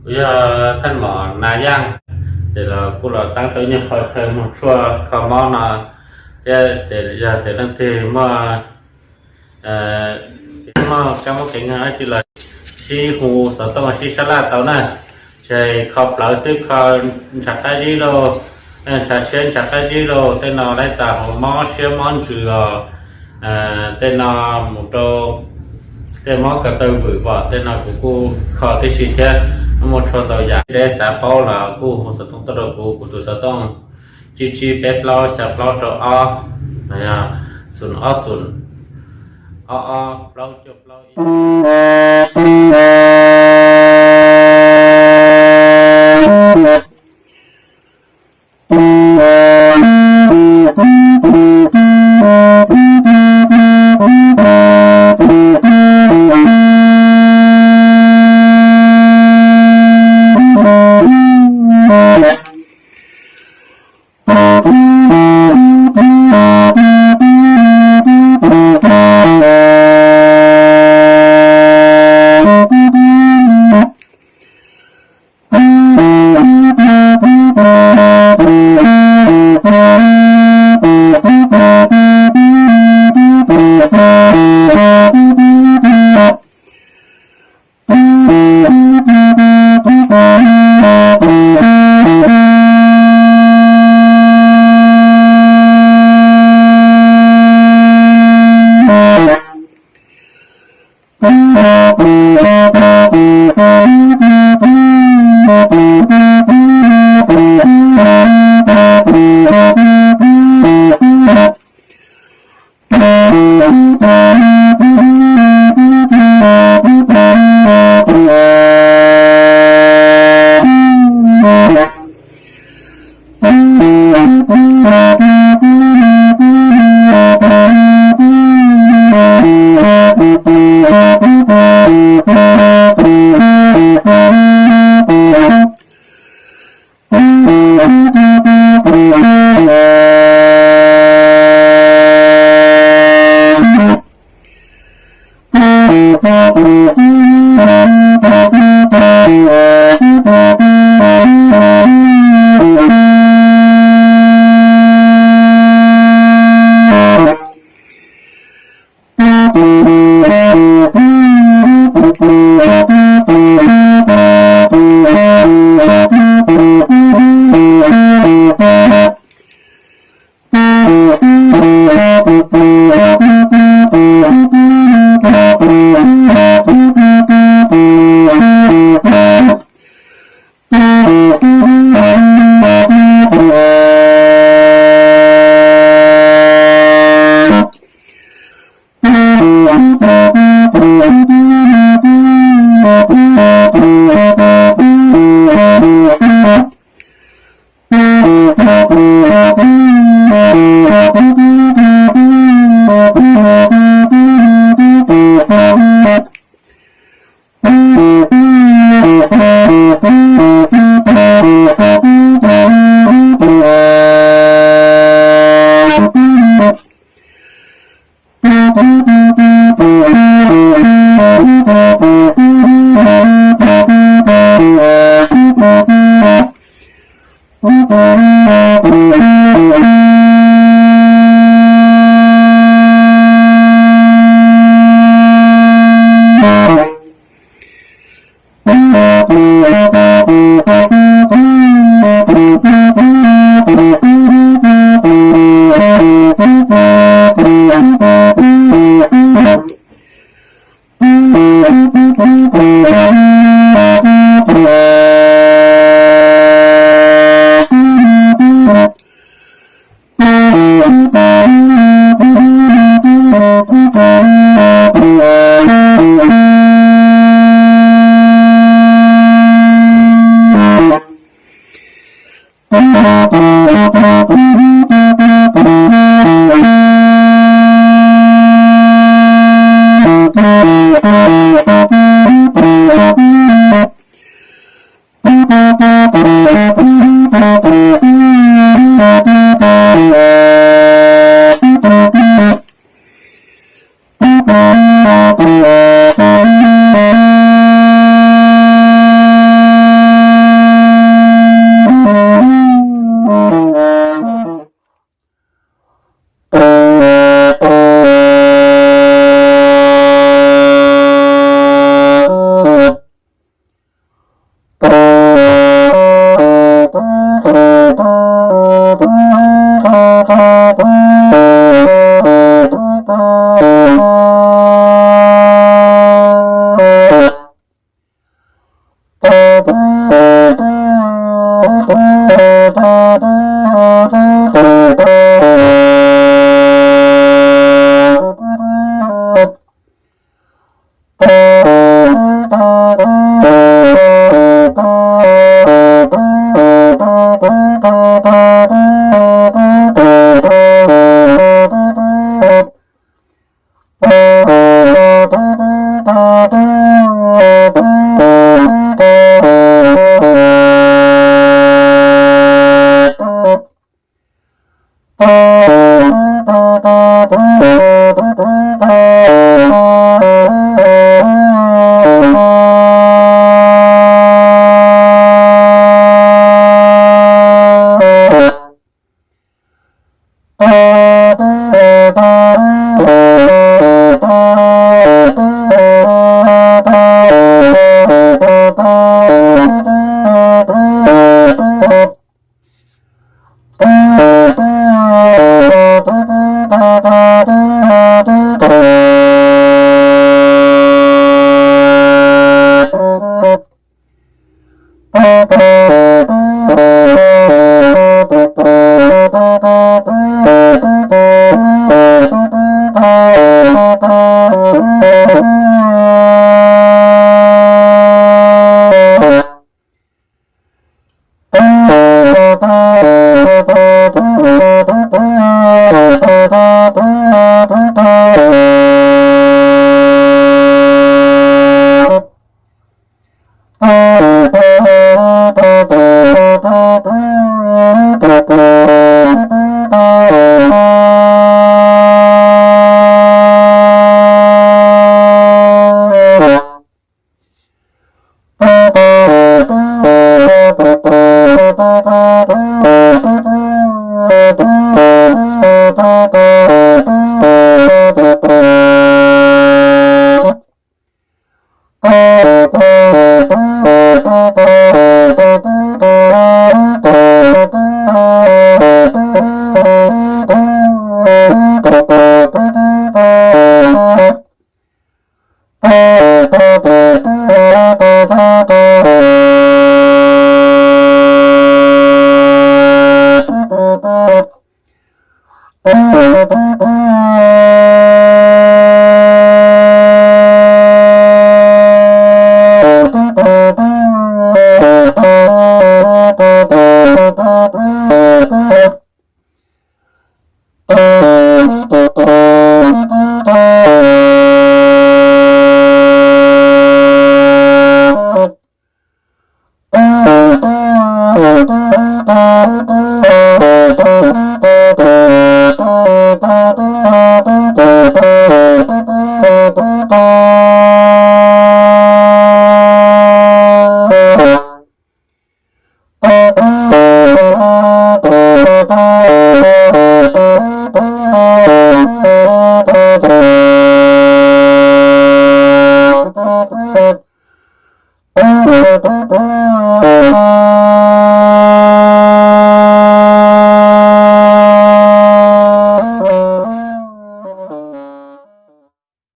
Kuv yog thaj mom Nas Yaj, ces los kuj los teeb tau ib nyuag qho chaw moog tshuaj kho mob no thiab. Ces yog tias leej twg muaj muaj kab mob kev nkeeg dab tsi los sib hu xov tooj sib sab laj tau na. Tsis hais kho plawv xwb, kho ntshav qab zib lauj, ntshav siab ntshav qab zib lauj, tej no laib tas hauv mob siab mob ntsws os. Tej no mus rau tej mob ko taw vwm pom tej no kuv kuj kho tib si thiab. Muaj tshuaj ntau yam, deb xav paub los kuj hu xov tooj tuaj rau kuv, kuv tus xov tooj tsib tsib peb plaub xya plaub rau ob, los yog xoom ob xoom ob ob plaub cuaj plaub ib.